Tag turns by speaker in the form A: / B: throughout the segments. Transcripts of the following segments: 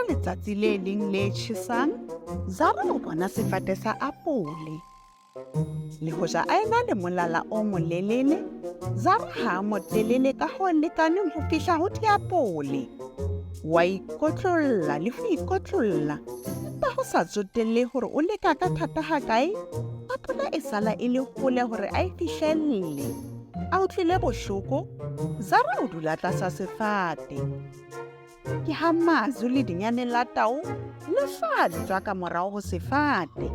A: letsatsi le leng le tjhesang, Zara o bona sefate sa apole. Le hoja a ena le molala o molelele, Zara ha a motelele ka ho lekaneng ho fihla ho diapole. Wa ikotlolla le ho ikotlolla, empa ho sa tsotelle hore o leka ka thata hakae, apola e sala e le hole hore a e fihlelle. A utlwile bohloko, Zara o dula tlasa sefate. Ke ha Mazu le dinyane la tau le hlaha le tswa ka morao ho sefate.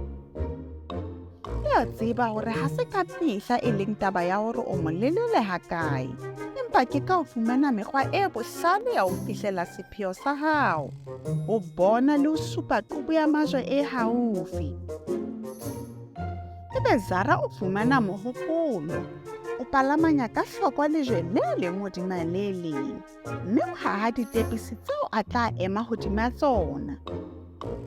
A: Le a tseba hore ha se ka mehla e leng taba ya hore o molelele hakae, empa ke ka ho fumana mekgwa e bohlale ya ho fihlela sepheo sa hao, ho bona le ho supa qubu ya majwe e haufi. Ebe Zara o fumana mohopolo, o palamanya ka hloko lejwe le leng hodima le leng. Mme o haha ditepisi tseo a tla ema hodima tsona.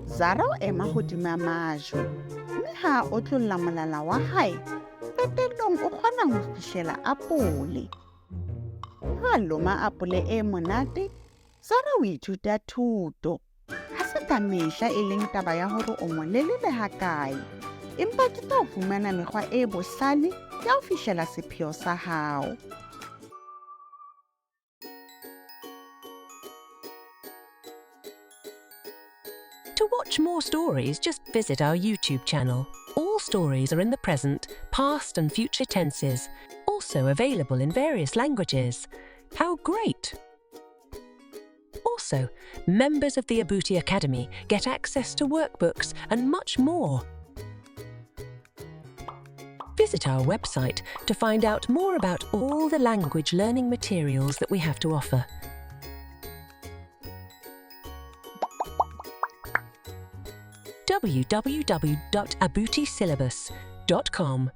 A: Zara o ema hodima majwe, mme ha a otlolla molala wa hae, qetellong o kgona ho fihlela apole. Ha a loma apole e monate, Zara o ithuta thuto. Ha se ka mehla e leng taba ya hore o molelele hakae, empa ke ka ho fumana mekgwa e bohlale ya ho fihlela sepheo sa hao.
B: To watch more stories, just visit our YouTube channel. All stories are in the present, past, and future tenses, also available in various languages. How great! Also, members of the Abuti Academy get access to workbooks and much more. Visit our website to find out more about all the language learning materials that we have to offer. www.abutisyllabus.com.